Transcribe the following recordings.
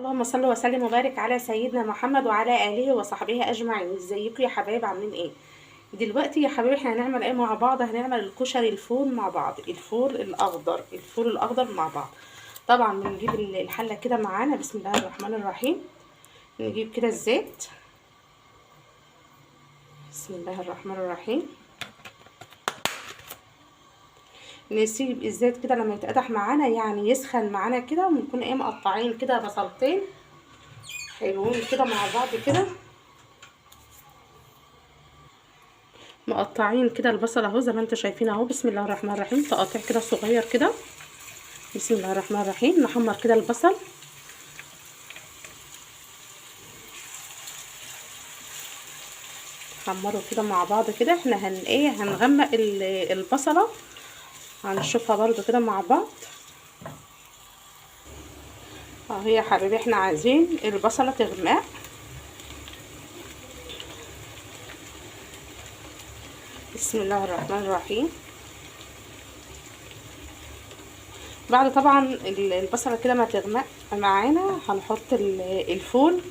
اللهم صل وسلم وبارك على سيدنا محمد وعلى اله وصحبه اجمعين. ازيكم يا حبايب؟ عاملين ايه دلوقتي يا حبايبي؟ احنا هنعمل ايه مع بعض؟ هنعمل الكشري الفول مع بعض، الفول الاخضر، الفول الاخضر مع بعض. طبعا بنجيب الحلة كده معانا، بسم الله الرحمن الرحيم. نجيب كده الزيت، بسم الله الرحمن الرحيم. نسيب الزيت كده لما يتقدح معانا، يعني يسخن معانا كده، ونكون ايه مقطعين كده بصلتين حلوين كده مع بعض كده، مقطعين كده البصل اهو زي ما انتم شايفين اهو، بسم الله الرحمن الرحيم. تقاطيع كده صغير كده، بسم الله الرحمن الرحيم. نحمر كده البصل، نحمره كده مع بعض كده. احنا هن ايه هنغمق البصله، هنشوفها برضو كده مع بعض اهي يا حبيبي. احنا عايزين البصله تغمق، بسم الله الرحمن الرحيم. بعد طبعا البصله كده ما تغمق معانا، هنحط الفول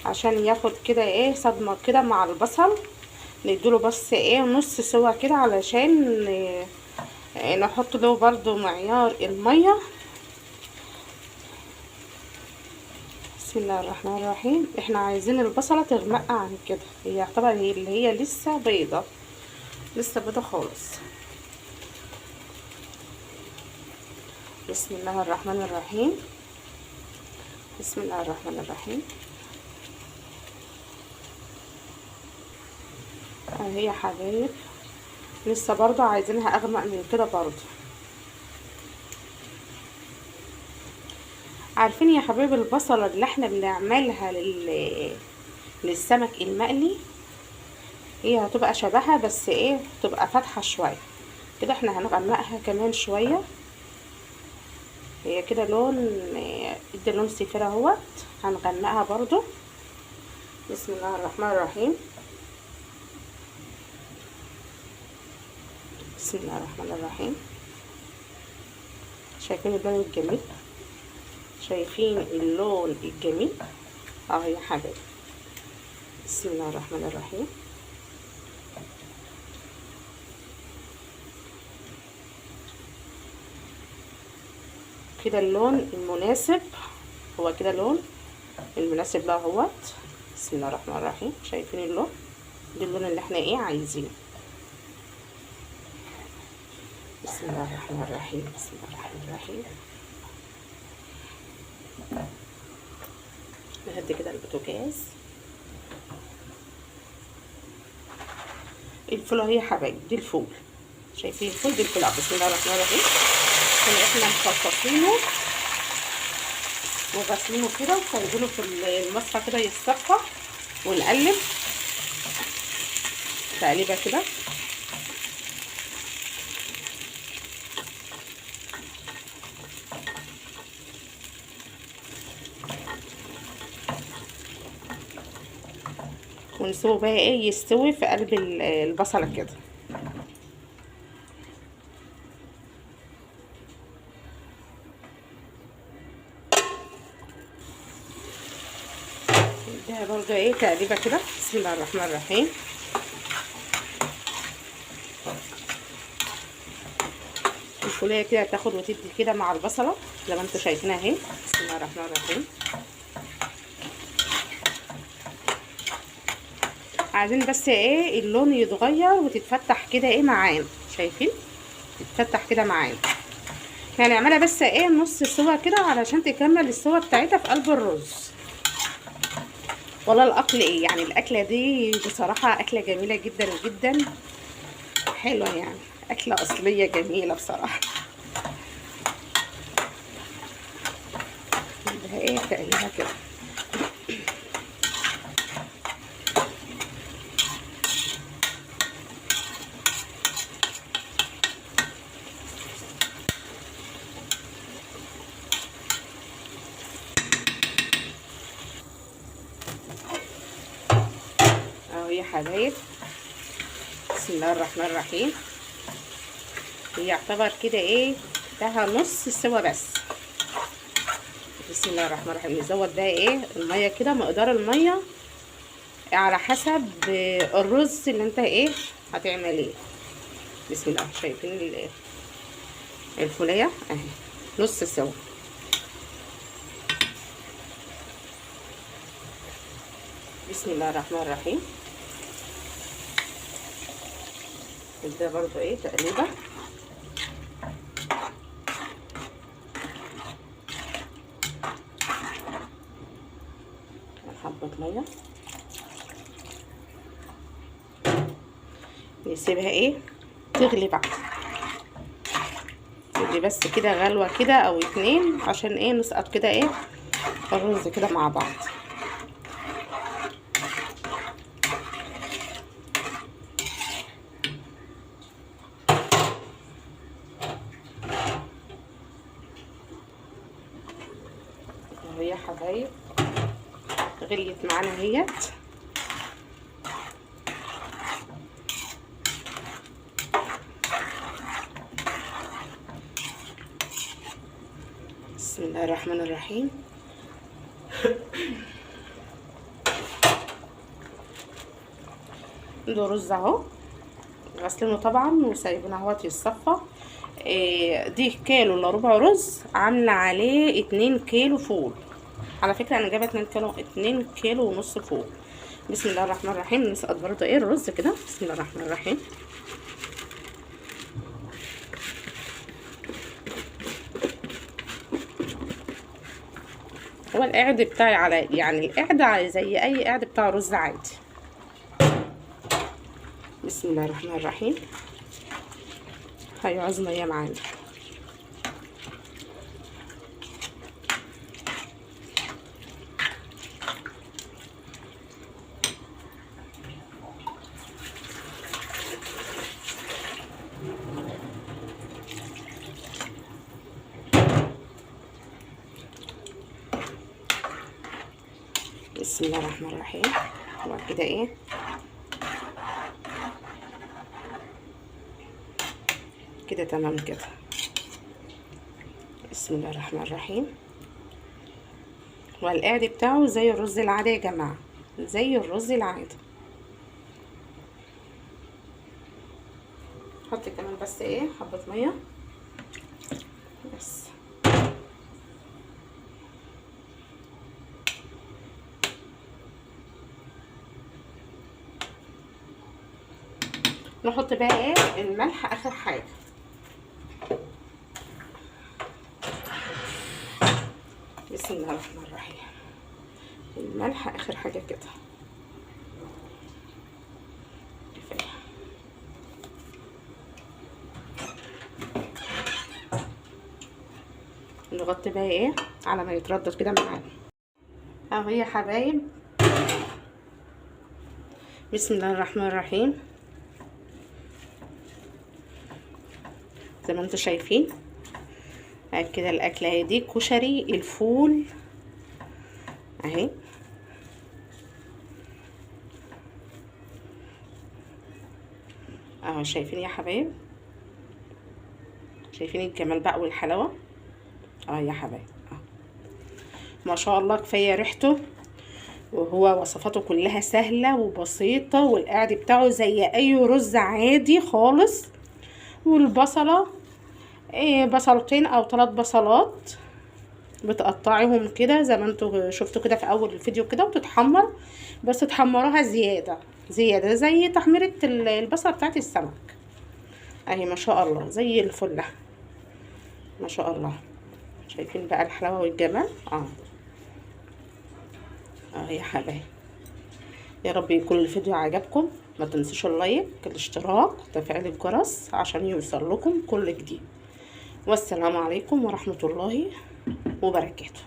عشان ياخد كده ايه صدمة كده مع البصل، نديله بس ايه نص سوا كده علشان نحط له برضو معيار المية. بسم الله الرحمن الرحيم. احنا عايزين البصله تغمق عن كده، هي طبعا هي اللي هي لسه بيضة، لسه بيضة خالص. بسم الله الرحمن الرحيم، بسم الله الرحمن الرحيم. اهي يا حبايب لسه برضو عايزينها اغمق من كده برضو. عارفين يا حبايب البصله اللي احنا بنعملها للسمك المقلي، هي هتبقى شبهها بس ايه تبقى فاتحة شوية كده. احنا هنغمقها كمان شوية، هي كده لون ادي لون صفير اهوت، هنغمقها برضو. بسم الله الرحمن الرحيم، بسم الله الرحمن الرحيم. شايفين اللون الجميل؟ شايفين اللون الجميل اهو يا حبايبي. بسم الله الرحمن الرحيم. كده اللون المناسب، هو كده اللون المناسب لها اهوت. بسم الله الرحمن الرحيم. شايفين اللون ده؟ اللون اللي احنا ايه عايزينه. بسم الله الرحمن الرحيم، بسم الله الرحمن الرحيم. نهدي كده البوتاجاز. الفول اهي يا حبايبي، دي الفول، شايفين الفول؟ دي الفول. بسم الله الرحمن الرحيم. كنا احنا مخصصينه وغسلينه كده وسايبينه في المصفى كده يتصفى، ونقلب تقليبه كده. ونسيبه بقى ايه يستوي في قلب البصله كده. ده برضه ايه تقليبه كده. بسم الله الرحمن الرحيم. الفوليه كده تاخد وتدي كده مع البصله زي ما انتم شايفينها اهي. بسم الله الرحمن الرحيم. عايزين بس ايه اللون يتغير وتتفتح كده ايه معانا، شايفين؟ تتفتح كده معانا. احنا هنعملها بس ايه نص سوا كده علشان تكمل السوا بتاعتها في قلب الرز. والله الاكل ايه يعني، الاكلة دي بصراحة اكله جميلة جدا جدا، حلوة يعني، اكله اصلية جميلة بصراحة. ده ايه تقليبها كده. اهو يا حبايب، بسم الله الرحمن الرحيم. يعتبر كده ايه لها نص سوا بس. بسم الله الرحمن الرحيم. نزود بقى ايه المية كده، مقدار المية على حسب الرز اللي انت ايه هتعمليه. بسم الله. شايفين الفوليه اهي نص سوا. بسم الله الرحمن الرحيم. ده برضو ايه تقليبه. حبه مية، نسيبها ايه تغلي بقى، تغلي بس كده غلوه كده او 2، عشان ايه نسقط كده ايه الرز كده مع بعض. اهو يا حبايب غليت معانا اهيت. بسم الله الرحمن الرحيم. ده رز اهو غسلينه طبعا وسايبينه اهوت يتصفى. دي كيلو الا ربع رز، عامله عليه 2 كيلو فول. على فكرة انا جايبه 2 كيلو، 2 كيلو ونص فول. بسم الله الرحمن الرحيم. نسقط برضه ايه الرز كده. بسم الله الرحمن الرحيم. هو القعد بتاعي على يعني القعد زي اي قعد بتاع رز عادي. بسم الله الرحمن الرحيم. هيعوز مية معانا. بسم الله الرحمن الرحيم. وبعد كده ايه كده تمام كده. بسم الله الرحمن الرحيم. والقعد بتاعه زي الرز العادي يا جماعة، زي الرز العادي. حط كمان بس ايه حبه مية بس. نحط بقى ايه الملح اخر حاجة. بسم الله الرحمن الرحيم. الملح اخر حاجة كده كفاية. نغطي بقى ايه على ما يتردد كده معانا اهو يا حبايب. بسم الله الرحمن الرحيم. زي ما انتم شايفين كده الاكلة اهي، دي كشري الفول اهي. اهو شايفين يا حبايب، شايفين الجمال بقى والحلاوه يا حبايب. ما شاء الله كفاية ريحته، وهو وصفاته كلها سهلة وبسيطة، والقعد بتاعه زي اي رز عادي خالص. والبصله بصلتين او 3 بصلات بتقطعيهم كده زي ما انتوا شفتوا كده في اول الفيديو كده، وتتحمر، بس تحمروها زيادة زيادة زي تحميره البصله بتاعت السمك اهي. ما شاء الله زي الفلة ما شاء الله. شايفين بقى الحلاوة والجمال يا حبايبي. يا رب يكون الفيديو عجبكم. ما تنسوش اللايك، الاشتراك، وتفعيل الجرس عشان يوصل لكم كل جديد. والسلام عليكم ورحمة الله وبركاته.